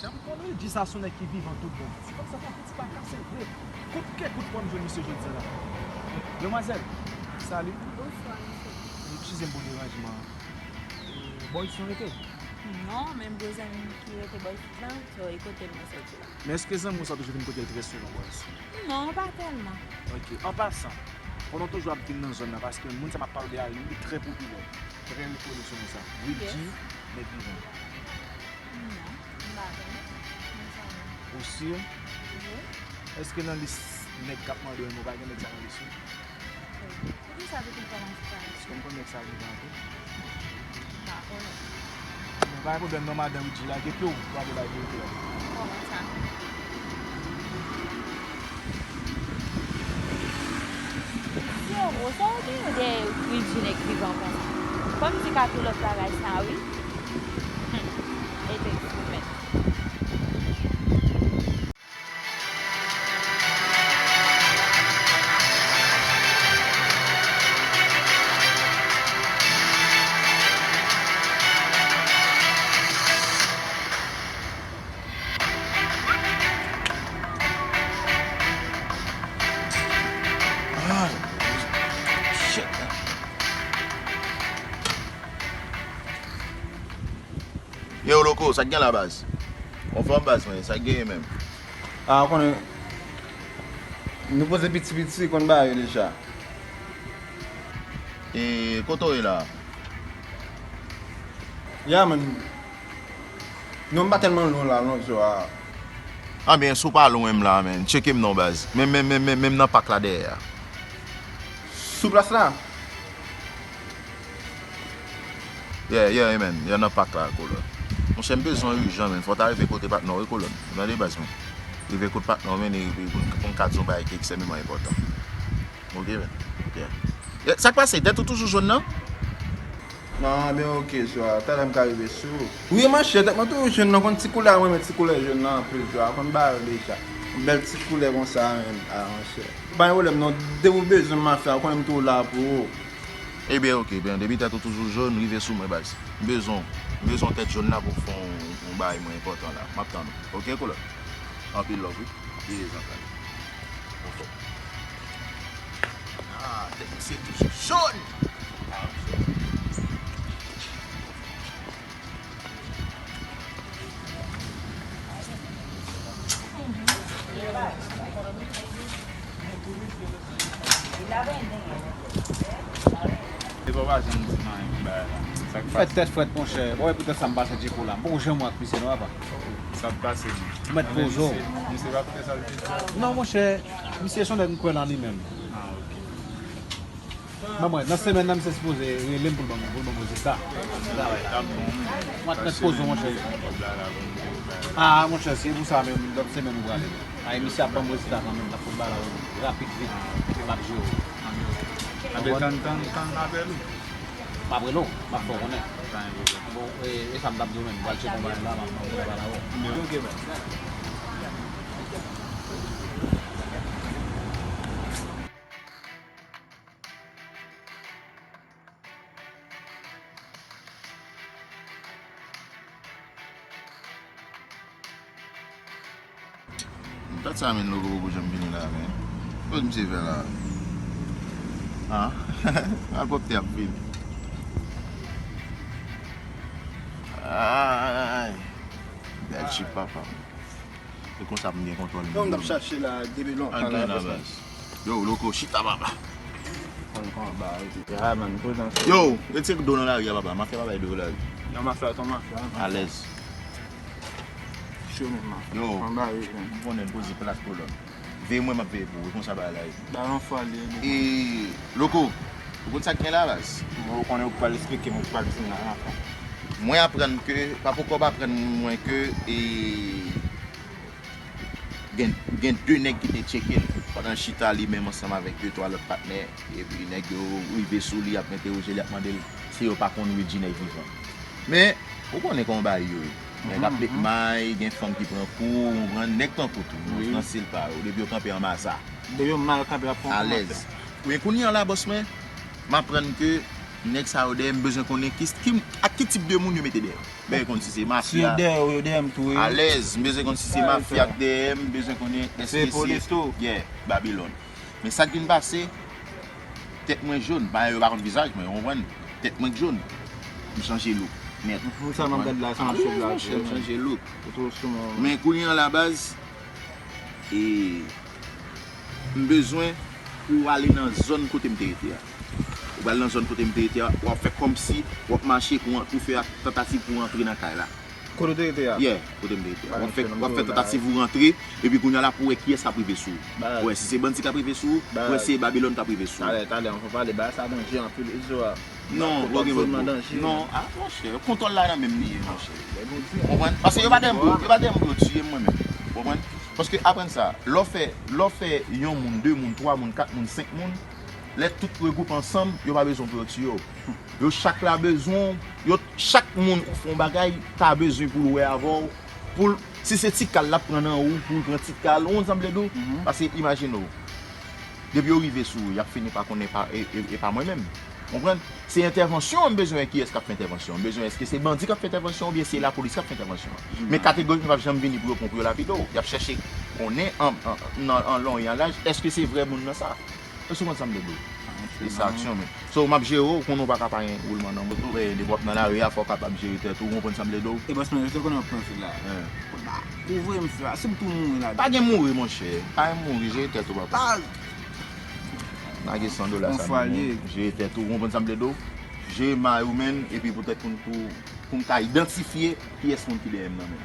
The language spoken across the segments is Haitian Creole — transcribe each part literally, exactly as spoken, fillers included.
Jan m konn wi, G sa se yon nèg ki vivan tout bon. Se kòmsi sa fè yon piti pa kase vre. Kout kè, kout pwen m jwenn misye jodi a la. Demwazèl, salut. Bonswa, mesye. Eskize m pou deranjman an. E, bò isit w rete? Non, men m gen zanmi m ki rete bò isit la, so, e kote m nan soti la. Men èske zanmi w sa toujou vin kote l trè souvan bò isit? Non, pa tèlman. Ok. An pasan, konnen w toujou ap vin nan zòn nan, paske moun sa m ap pale w de a li, li trè popilè, trè rekoni sou non sa. Wildy, nèg vivan. Non, m pa konnen. Ou si? Wi. Èske nan lis nèg k ap mande w, ou pa gen nèg sa nan lis ou? Poukisa tout enfòmasyon sa yo? Èske w konn nèg sa vivan tou? M pa konnen. Men pa gen pwoblèm non, madan Wildy, lage pye w pou ale bay verite a. Kòman sa? Mesye Ro, sa w genyen dèyè Wildy nèg vivan konsa? Fò m di k ap yon lòt bagay sa wi. Hum, e tèks ou mèt. Sa k gen la, baz? Anfòm, baz mwen, sa k genyen menm? A, ou konnen, nou poze piti piti, konn bagay yo deja. E kote w ye la? Ya, man. Non, m pa tèlman lwen la, non, so a. Anben, si w pa lwen m la, men, tcheke m non, baz. Men, men, men, men, men m nan pak la dèyè a. Sou plas la? Yeah, yeah, yeah, man. Yeah, nan pak la, kolòn. Monchè, m bezwen w ijan, man. Fò w ta rive kote patnè w, wi, kolòn. Ou tande, baz mwen? Rive kote patnè w, man, e, e pou n, pou n ka di yon bagay ki ekstrèmeman enpòtan. Ok, man. Yeah. Yeah, sa k pase? Tèt ou toujou jòn nan? Non, ben ok, so a. Talè m ka rive sou ou. Wi, monchè, tèt mwen toujou jòn nan. Konn ti koulè a, mwen renmen ti koulè jòn nan anpil, so a. Konn bagay yo deja. Yon bèl ti koulè konsa, men, a, monchè. Pa gen pwoblèm, non. Depi w bezwen m, m ap fè a. Ou konnen m toujou la pou ou. Ebyen, ok, ben, depi tèt ou toujou jòn, rive sou mwen, baz. M bezwen w. M bezwen w tèt jòn la pou fè yon, yon bagay mwen enpòtan la. M ap tann ou. Ok, kolòn? Anpil love, wi. Ye, zanmi. Anfòm. Ah, tèt misye toujou jòn. Ah, E pa pa janm di m anyen pou bagay la. Sa k pase? Frèt tèt frèt, monchè. Bon, e poutèt sa m pase Djepo la. M poko janm wè ak misye non, papa. Sa k pase, non? Ou mèt poze w. Misye, misye pa fè sa l te di a? Non, monchè, misye se yon nèg m kwè nan li menm. Ah, ok. Ban mwen, nan semèn nan, misye sipoze rele m pou l ban m, pou l ban m rezilta. Sa va, la. M ap mèt poze w, monchè. Ah, monchè, se pou sa menm, lòt semèn ou prale. Ay, misye ap ban m rezilta kanmenm, l ap fout bagay la rapid vit. M ap jere w. Anben, tann, tann, tann apèl ou. M ap rele w, m ap fè w konnen. Pa gen pwoblèm. Bon, e, e sa m t ap di w menm, m pral tcheke yon bagay la, m ap, m ap fè w bagay la, bon. Ok, baz. Dat sa menm Loko poko janm vini la, men. Kot misye fè la? Ah, al pwòpte ap vini. Ay, bèl chip papa. Se konsa pou m gen kontwòl. Yo, m t ap chache la depi lontan la, baz. Yo, Loko, chita papa. Konn kòman ba, ya, man, prezans. Yo, retire dlo nan lari a, papa. Mafya pa bay dlo nan lari. Non, mafya, ton mafya. Alèz. Cho menm, mafya. Yo, konn ba, wi, men. M konnen poze plas kolòn. Veye mwen, m ap veye pou ou. E konsa bagay la ye. Balon fwa li ye. E, Loko, ou konn sa k gen la, baz? Mwen, ou konnen ou pral esplike m, ou pral di m nan, nan fon. Mwen aprann ke, Papa Kòb aprann mwen ke, e, gen, gen de nèg ki te tcheke l pandan l chita li menm ansanm avèk de twa lòt patnè. Epi nèg yo rive sou li, ap entèwoje l, ap mande l si yo pa konn Reggie nèg vivan. Men, ou konnen kòman bagay yo ye. Nèg ap met may, gen fanm ki pran kou, ou konprann, nèg pran kou tou, nan stil pa yo, depi yo kanpe anba sa. Depi yo mal kanpe, y ap pran kou. Alèz. Men kounye a la, bòs mwen, m aprann ke nèg sa yo dèyè m, bezwen konnen ki, ki, ak ki tip de moun yo mete dèyè m. Bezwen konn si se mafya. Si yo dèyè w, yo dèyè m tou, wi. Alèz, m bezwen konn si se mafya k dèyè m, m bezwen konnen èske se, yeah, Babilòn. Men sa k vin pase, tèt mwen jòn, paske yo pa konn vizaj mwen, ou konprann? Tèt mwen k jòn. M chanje look nèt. Ou sèlman gad la, se yon chèv la, monchè, m chanje look. Men kounye a la baz, e, m bezwen pou w ale nan zòn kote m te rete a. Ou pral nan zòn kote m te rete a, w ap fè kòmsi w ap mache pou, pou fè tantativ pou w antre nan kay la. Kote w te rete a? Yeah, kote m te rete a. W ap fè, w ap fè tantativ ou rantre, epi kounye a la pou w wè kiyès k ap rive sou ou. Pou w wè si se bandi k ap rive sou ou, pou w wè si se Babilòn k ap rive sou ou. Talè, talè, ann fè pale, bagay sa danje anpil, Izo a. Non, ou gen lòt bò. Non, a, monchè, kontwòl la nan men m li ye, monchè. Ou konprann? Paske yo pa dèyè m pou, yo pa dèyè m pou yo tiye m, mwen menm. Ou konprann? Paske aprann sa, lè w fè, lè w fè yon moun, de moun, twa moun, kat moun, senk moun, lè tout regwoupe ansanm, yo pa bezwen pou yo tiye w. Yo chak la bezwen w, yo, chak moun ou fè yon bagay, ta bezwen pou l wè avè w, pou l, si se ti kal l ap pran nan ou, pou l pran ti kal, ou konn sa m vle di w? Paske imajine w, depi yo rive sou ou, y ap fini pa konnen pa, e, e, e pa mwen menm. Konprann? Se entèvansyon an, m bezwen wè kiyès k ap fè entèvansyon an. M bezwen, èske se bandi k ap fè entèvansyon an oubyen se lapolis k ap fè entèvansyon an? Men kategorikman, y ap janm vini pou yo pran pou yo lapide w. Y ap chèche konnen an, an, nan, an long e an laj, èske se vrè moun nan sa? Èske w konn sa m vle di w? E sa aksyon, men. So, m ap jere w, ou konnen w pa ka pa gen woulman nan moto. E, depi w ap nan lari a, fò w kapab jere tèt ou, ou konprann sa m vle di w? E bòs mwen, yo te konnen w ap pran fil la. Ou voye m fè a, si m tou mouri la. Pa gen mouri, monchè. Pa gen mouri, jere tèt ou, papa. Lage san dola sa nan men w, jere tèt ou, ou konprann sa m vle di w? Jere may ou, menn, epi poutèt pou, pou, pou m ka idantifye kiyès moun ki dèyè m nan, menn.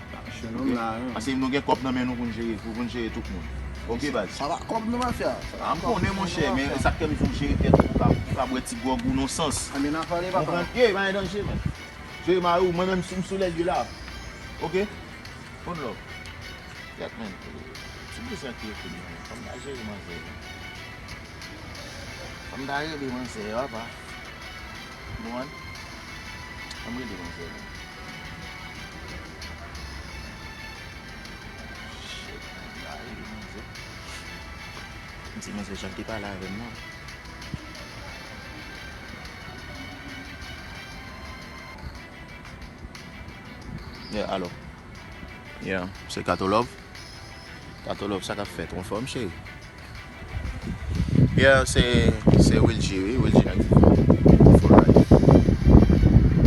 Paske nou gen kòb nan men nou pou n jere, pou, pou n jere tout moun. Oke, baz? Sa pa kòb nou, mafya. A, m konnen, monchè, men sa k fè m di w jere tèt ou pou ka, pou ka bwè ti gwòg ou nan sans. Anben, n a pale, papa. Konprann? Ey, pa gen danje, man. Jere may ou, mwen menm, m sou lè l ye la. Oke? One love. Kèt, man. Ti bizwen ki ekri m nan, fò m ta jere manzè, man. Fò m ta rele manzè, papa. Bon, man. Fò m rele manzè, man. Shit, fò m ta rele manzè. M di manzè jan ki pale avè m nan. Yeah, alo. Yeah, se Kato Love. Kato Love, sa k ap fèt? Ou anfòm, cheri? Yeah, se, se Wilgy, wi, Wilgy nèg vivan. For life.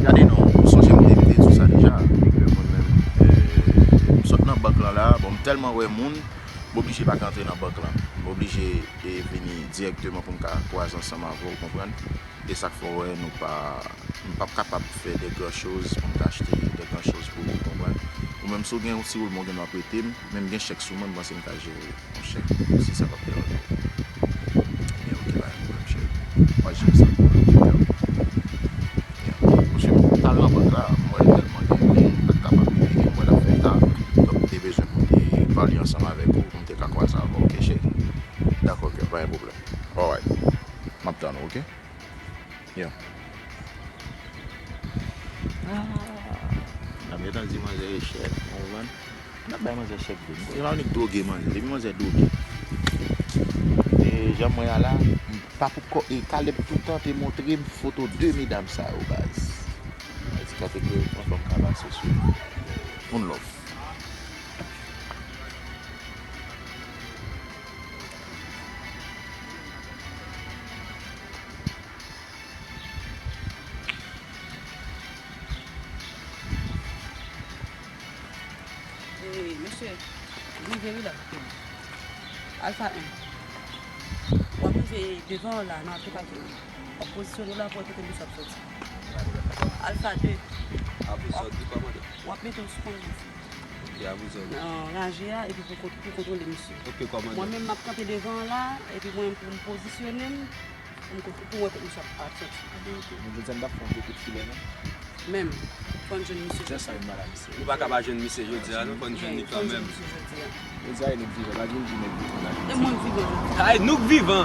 Gade non, ou sonje m te, m te di w sa deja, ke mwen menm, eh, m sot nan bank lan la, bon, m tèlman wè moun, m oblije pa ka antre nan bank lan. M oblije, eh, vini dirèkteman pou m ka kwaze ansanm avè w, konprann? E sa k fè w wè nou pa, m p ap kapab fè de gran choz pou m ta achte de gran choz pou ou, konprann? Ou menm si w gen yon ti woulman w gen dwa prete m, men m gen chèk sou mwen, m panse m ka jere yon chèk si sa p ap deranje w. Men oke, pa gen pwoblèm, cheri. Mwen jere sa pou ou, oke, girl? Yeah. Monchè, m t al nan bank la, m wè tèlman gen moun, m pa t kapab rete, m wè l ap fè ta. Donk, m te bezwen pou m te pale ansanm avèk ou, pou m te ka kwaze avè w, oke, cheri? Dakò, girl, pa gen pwoblèm. Alright. M ap tann ou, oke? Yo. Ah, n ap gentan di manzè e chèk, ou konprann? N ap bay manzè chèk vre. E pa annik dwoge manzè. Depi manzè dwoge. E jan mwen a la, m pa pou kò, e Caleb toutan te montre m foto de medam sa yo, baz. Mwen di Kato ke anfòm ka pase sou. One love. Ey, mesye, m rive wi la. Alfa en. W ap rive devan w la, nan tou pake. W ap pozisyone w la pou w wè kote misye ap soti. Alfa de. Ap soti kòmandan. W ap mete w sou kòmandan. Ok, ap soti. Nan raje a, epi pou kont-, pou kontwole misye. Ok, kòmandan. Mwen menm, m ap kanpe devan w la, epi mwen, pou m pozisyone m, pou m, pou m wè kote misye ap, ap soti. Ebyen, ok. Men jodi a, n pa fè yon gwo kout filè, non? Menm, fò n jwenn misye jodi a. Jès sa, yon bagay misye. Nou pa ka pa jwenn misye jodi a, non, fò n jwenn li kanmenm. Fò n jwenn misye jodi a. Jodi a, e nou k vivan, pa di Wildy nèg vivan la. E mwen k vivan jodi a. Ay, nou k vivan!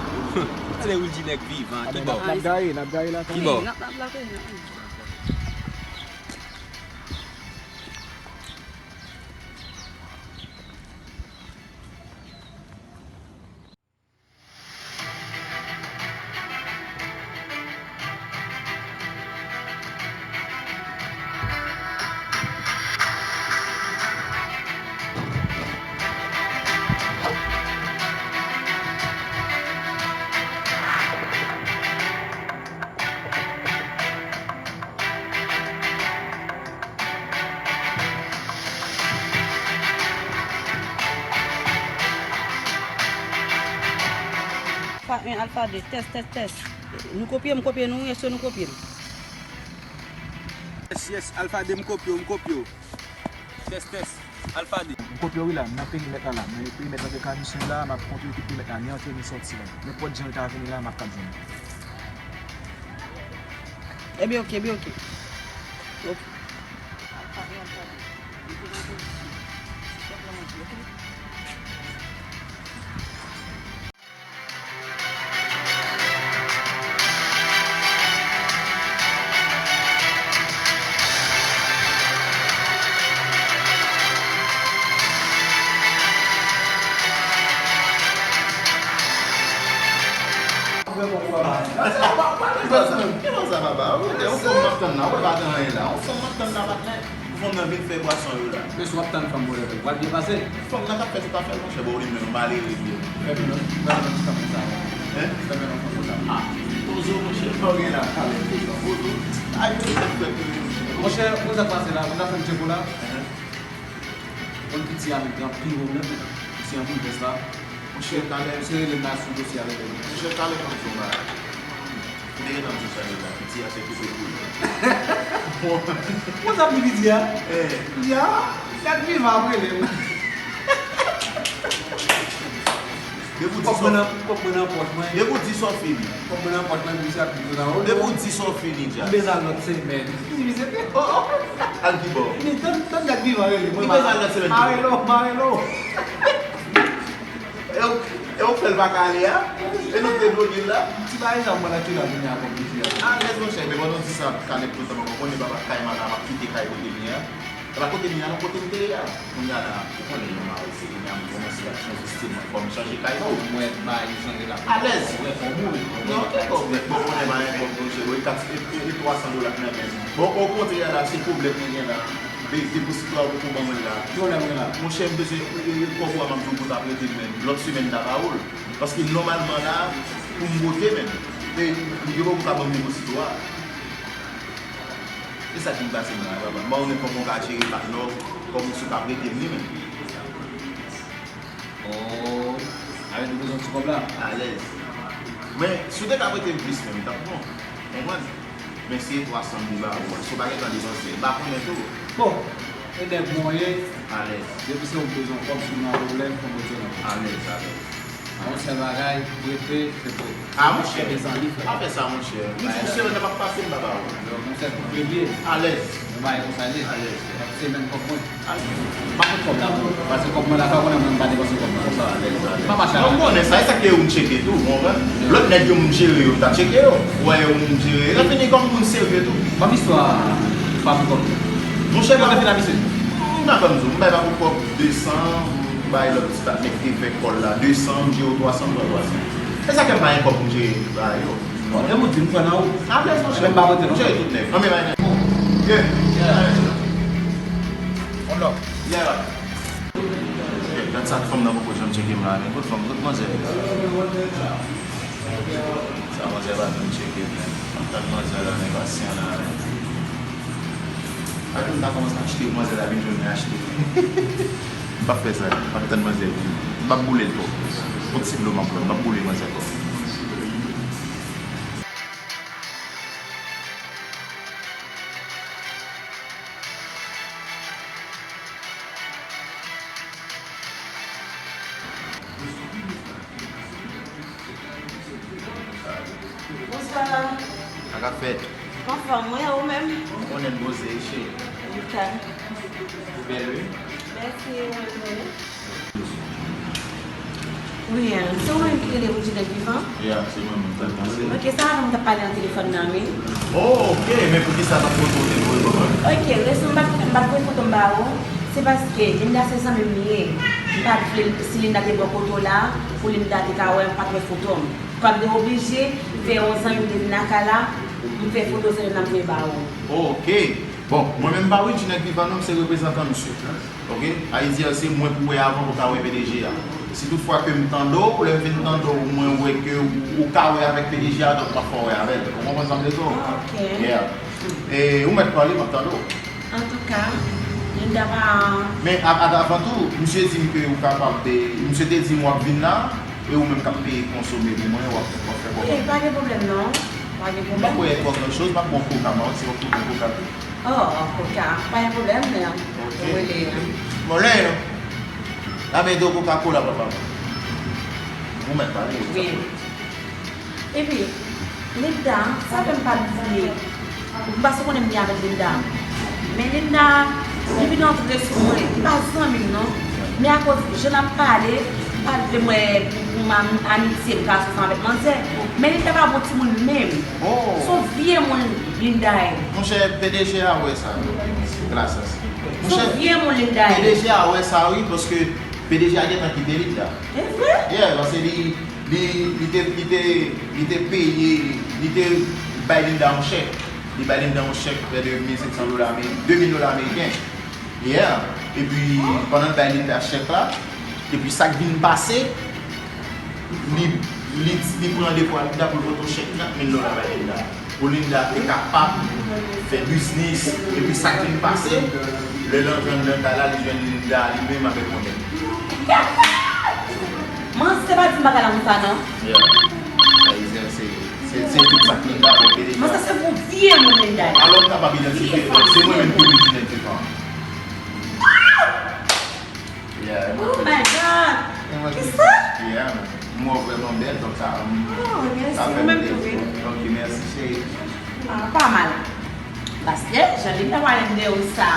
Gade Wildy nèg vivan, ki bò? N ap gaye, n ap gaye la kanmenm. Ki bò? N ap, n ap la kanmenm. Alfa en, Alfa de, tès, tès, tès. Nou kopye, m kopye nou, èske nou kopye m? Yes, yes, Alfa de, m kopye w, m kopye w. Tès, tès, Alfa de. M kopye w wi la, m nan perimèt la la. Mwen perimèt la, ke ka misyon la, m ap kontwole tout perimèt la, ni antre, ni sòti la. Nenpòt jan l ta vini la, m ap kab jwenn li. Ebyen, oke, ebyen, oke. Oke. Ki bò sa, papa? Ou wè, yon fanm m ap tann la, ou wè pa gen anyen la. Yon fanm m ap tann la, patnè. Pou fanm nan vin fè bwason yo la. Men si w ap tann fanm bòlè, w pral byen pase. Fanm nan k ap fè tout afè l, monchè, bon, ou li menm malere li ye. Fè men non, fè men non, ti fanm konsa. Hein? Fè men non, fanm konsa. Ah. Bozo, monchè, sa w gen la, Kalèb, bozo. Ay, tout tèt frèt, monchè. Monchè, ou konn sa k pase la, ou ta fè m tcheko la. Yon piti avèk gran piwo menm, piti anpil pès la. Monchè, Kalèb, se rele m la sou dosye avèk li. Monchè, Kalèb, m ap di w bagay. Ou te gentan di w sa deja, piti a se koupe koul. Bon. Mwen sa pi piti a. Eh. Ya, gad vivan ap rele m. Depi w di sa w fini. Kòb mwen nan, kòb mwen nan pòch mwen. Depi w di sa w fini. Kòb mwen nan pòch mwen, misye ap di nan wòl. Depi w di sa w fini, Dja. M bezwen al lòt semèn. M di misye, oh, oh. Al ki bò? M di, tann, tann gad vivan rele mwen. M bezwen al lòt semèn. Mare lo, mare lo. E w, e w fè l pa ka ale a? E nou te dwogil la? Ti bagay sa mwen la ki la vini a kòb misye a. Alèz monchè, men pandan w di sa, Kalèb toutan, mwen konnen papa kay mala, m ap kite kay kote m ye a. E pa kote m ye a non, kote m te ye a. Kounye a la, ou konnen yon mari se kounye a m kòmanse ap chanje stil mwen, fò m chanje kay tou. Mwen bay chanje la. Alèz. Ou wè fò m ou wè. Non, kèk kòb, bon, konnen pa enpòte, monchè, e kat, e, e, e twa san dola k nan men m. Bon, okontrè la, se pwoblèm mwen gen la. Be, depozito a ou poko ban mwen la. Ki pwoblèm ou gen la? Monchè, m bezwen, e, e, kòb ou a, m ap di w pou w ta prete m, men lòt semèn m ta ba ou l. Paske nòmalman la, pou m vote menm, e, yo poko ka ban m depozito a. E sa ki pase m la, papa. M ba ou menm kòman w ka jere patnè w, kòman si w ka prete m li menm. Oh, avèk nou bezwen ti kòb la. Alèz. Men, si w te ka prete m plis menm, li t ap bon. Konprann? Men se twa san mil ba ou a. Si w pa gentan depanse, m pa konnen tou. Bon, e nèg mwen ye. Alèz. Depi se ou bezwen kòb, si w nan pwoblèm, fò m retire nan pwoblèm. Alèz, alèz. Yon sèl bagay, prete, se prete. Ah, monchè. Kenbe san li, frè. Pa fè sa, monchè. M di w se lè m ap pase m pa ba ou. Yon sèl koup de pye. Alèz. Yon bagay konsa l ye. Alèz. Se menm kòb mwen. Alèz. M pa fout kòb la pou ou. Paske kòb mwen la, sa w konnen mwen m pa depanse kòb mwen konsa. Alèz, alèz. M pa mache avè l. Mwen konnen sa, e sa k fè ou m tcheke tou, ou konprann? Lòt nèg yo m jere yo, m ta tcheke yo. Ou wè yo m jere. Yo fini kòm moun serye tou. Ban m istwa Papou kòb. Monchè, Papou. Yo te fin a misye. M pa ban m di w, m bay Papou kòb de san, m bay lòt ti patnè k te fè kòl la de san, m jere w twa san, m pran twa san. E sa k fè m pa gen kòb pou m jere ba yo. Bon, e ou di m fè nan ou. Alèz, monchè. Mwen m pa vote non. Jere tout nèg. Anmè bay nèg. Yeah. On lòk. Yeah. Gad sa fanm nan poko janm tcheke m la, men kot fanm, kot manzè? Sa manzè pa janm tcheke m, men. M ap tann manzè la, men pasyan la, men. Atann m ta kòmanse achte, manzè la vin jwenn mwen achte. M p ap fè sa, m ap tann manzè vini. M p ap boule l twòp. Yon ti dlo m ap pran, m p ap boule manzè twòp. Bonswa. Sa k ap fèt? M anfòm, wi, ou menm? Ou konnen m poze, cheri. Ok. Ou bèl, wi. Mèsi, ou menm tou. Wi, se ou menm ki rele pou di nèg vivan? Yeah, se mwen menm, sa k pase? Ok, sa avè m t ap pale nan telefòn nan, wi. Oh, ok, men poukisa pa foto w te voye ban mwen? Ok, rezon m pa t, m pa t voye foto m ba ou, se paske Linda se zanmi m li ye. M pa t vle, si Linda te bò kote w la, pou Linda te ka wè m, pa t wè foto m. Fòk m te oblije fè yon zanmi m te vin lakay la, m fè foto zanmi m nan voye ba ou. Ok. Bon, mwen menm m pa Richie nèg vivan non, m se reprezantan misye. Ok? Sa vle di se mwen pou wè avan pou ka wè P D G a. Si toutfwa ke m tande w, lè m vin tande w, mwen wè ke ou, ou ka wè avèk P D G a, donk m ap fè w wè avè l. Ou konprann sa m vle di w? Ok. Yeah. E ou mèt pale, m ap tande w. Antouka, Linda pa. Men a, a, avan tou, misye di m ke ou kapab, e, misye te di m w ap vin la, e ou menm k ap peye konsome pou mwen, w ap, w ap fè kòman? Wi, pa gen pwoblèm non. Pa gen pwoblèm. M pa kwè twò gran choz, m ap bon koka, m pa wè si w ap bon koka tou. Oh, koka, pa gen pwoblèm, men. Ok. Ou rele. Bon, lè, la men do Coca-Cola, papa. Ou mèt pale, wi. Epi, Linda, sa fè m pa bliye. M pa sou konnen m gen avèk Linda. Men Linda, li vin antre sou mwen. Li pa zanmi m, non. Men akoz jan n ap pale, m pa vle m wè pou, pou m am-, amitye m ka sou ansanm avèk manzè. Men Linda pa bon timoun menm. Oh. Se yon vye moun Linda ye. Monchè, P D G a wè sa, wi. Glasas. Monchè, se yon vye moun Linda ye. P D G a wè sa, wi, paske P D G a gentan kite Linda. E vre? Yeah, paske li, li, li te, li te, li te peye, li te bay Linda yon chèk. Li bay Linda yon chèk prè de mil senk san dola ame-, de mil dola ameriken. Yeah. Epi, pandan l bay Linda chèk la, epi sa k vin pase, li, Li, li pran depo a Linda pou l vote yon chèk trant mil dola bay Linda. Pou Linda te kapab fè biznis. Epi sa k vin pase, lè l antre anndan kay la, li jwenn Linda li menm avèk yon nèg. Manzè pa di m bagay la konsa non. Yeah. Sa, se, se, se, se tout sa k Linda bon, ke Linda. Manzè se pou vye moun Linda ye. Alò m kapab idantifye, se mwen menm ki orijinèl Tefan. Yeah, oh my God! Kisa? Yeah, man. M wè w vrèman bèl, donk sa, oh, mèsi, ou menm tou, wi. Ok, mèsi, cheri. Ah, pa mal. Paske, jan li ta pale m de ou sa.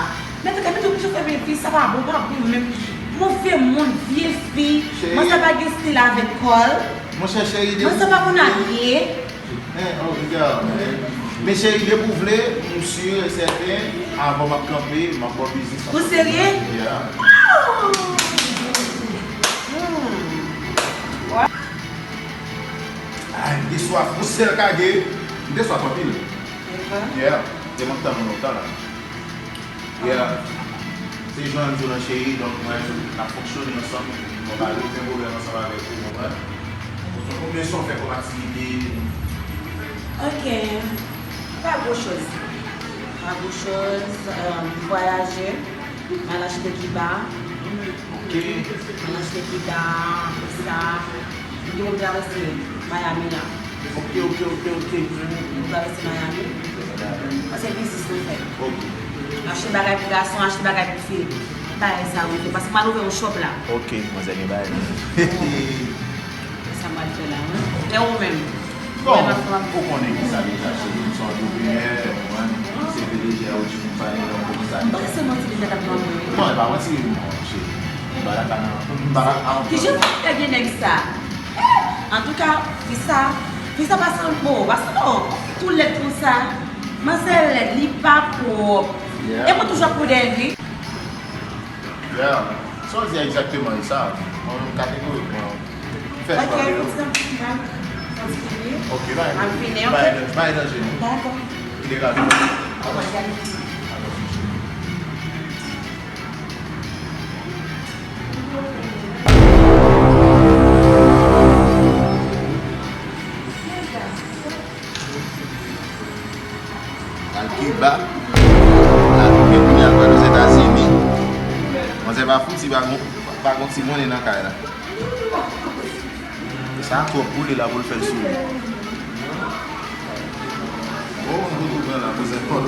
Men, tande, m toujou fè men fi, sa pa bon, pa bon, menm. Move moun, vye fi. Cheri. Mwen sa pa gen stil avèk kò l. Monchè, cheri, de... Mwen sa pa konn abiye. Men, oh, piga, men. Men cheri, depi w vle, m si e sèten, avan m ap kanpe, m ap ba w biznis. Ou serye? Yeah. Oh! Hmm. Ay, m te swaf. Pou sèl kage, m te swaf anpil. Yeah. Te m ap tann ou lontan la. Yeah. Se jan m di w lan cheri, donk mwen, n ap fonksyone ansanm, mwen pa gen okenn pwoblèm ansanm avèk ou, ou konprann? Konbyen sa w fè kòm aktivite? Ok. Pa gwo choz. Pa gwo choz, euh, m vwayaje, m al achte gita. Ok. M al achte gita, apre sa, m te konn travèse Miami la. Ok, ok, ok, ok. M travèse Miami. Paske biznis mwen fè. Ok. Achte bagay pou gason, achte bagay pou fi. Bagay sa mwen fè. Paske m al ouvè yon shop la. Ok, manzè gen bagay. Se sa m al fè la, wi. E ou menm? Bon, ou konnen ki sa deja, cheri. M se yon antreprenè, ou konprann? M se P D G a Oji Company, donk ou konn sa deja. M panse se manti li t ap ban mwen, wi. Non, e pa manti, cheri. M pa dakò nan, m pa dakò. Kijan pou fè gen nèg sa? Antouka, fi sa, fi sa pa sanble, pa sanble, tou lèd konsa. Manzè lèd, li pa pwòp. Yeah. E mwen toujou ap pran dèyè l, wi. Yeah. Sa w di a egzakteman, e sa, mwen menm kategorikman, fè chwa yo. Ok, kontinye, kontinye. Ok, bay. M ap vini, ok? Bay, bay danje, non? Dakò. Ki degaj, non? Alò. Al Kiba. Al Kiba, kounye a l pral Ozetazini. Manzè pa fouti pa gon, pa gon ti monnen nan kay la. Sa twòp pou li la pou l fè l souri. Oh, nou tou pran la pou zèpòl.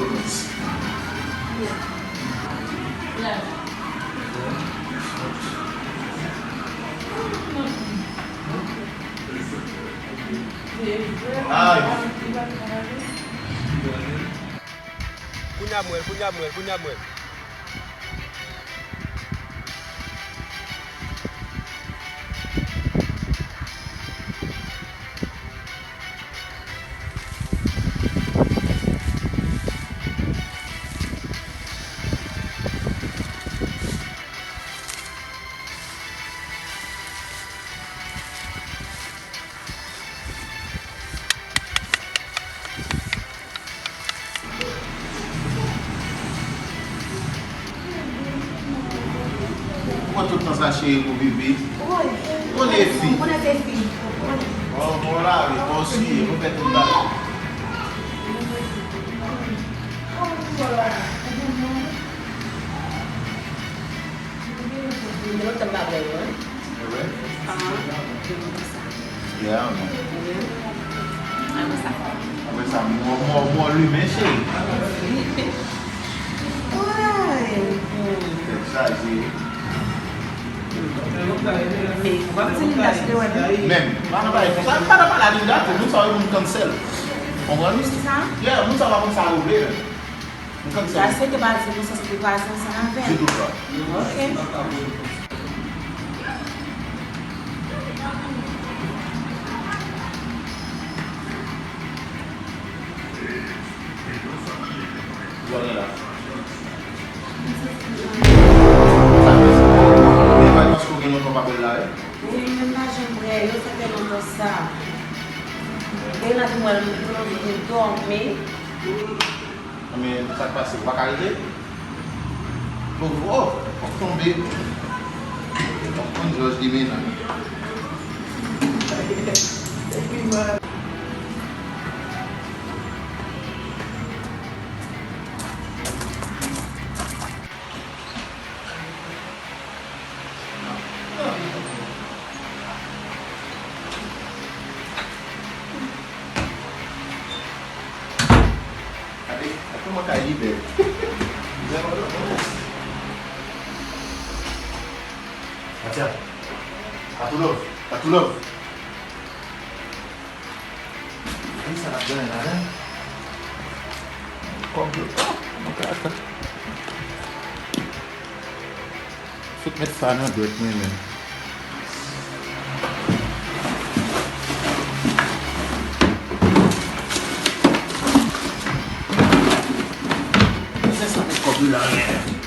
Ay. Kounya m wè l, kounya m wè l, kounya m wè l. Ou pran tout tan sa cheri pou pipi. Woy. Konnen fi. Konnen se fi. Bon, bon la, wi, bon si, nou fè tout bagay. Gen lontan m pa bwè yo, wi. E vre? Ahan, gen lontan sa. Yeah, man. Wi. Apre sa. Apre sa, mò, mò, mò limen, cheri. Woy. Tèt chaje. Men, w ap di Linda sou de wè, non? Menm, pa nan bagay konsa, pa nan pale a Linda tou, moun sa yo moun cancel. Konprann? Ou di sa? Yeah, moun sa pa konn sa yo vle, menm. Sa se te pa di nou sa se te kwaze ansanm avè l. Ditou pa. Ok. Vwala la. Sa fè sa. E pa paske w gen lontan w pa bwè l la, wi. Wi, men m pa janm bwè yo, sa fè lontan sa. Gen la ki mwen, m gen anvi vin dòmi. Men sa k pase, ou pa ka rete? Bon, oh, w ap tonbe. W ap pran Jòj Dimena. Gade, gade kòman kay li bèl. Atya. Atoulo, Atoulo. Kisa n ap genyen ladan? Kòb yo. Fout met sa nan dwèt mwen menm. Kisa sa met kòb yo la menm?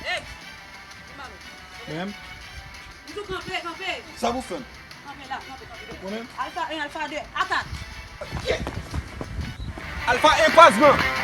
Hey! Di m alò. Mwen menm? M di w kanpe, kanpe! Sa pou fè m? Kanpe la, kanpe, kanpe. Mwen menm? Alfa en, Alfa de, atak! Alfa en, kwazman!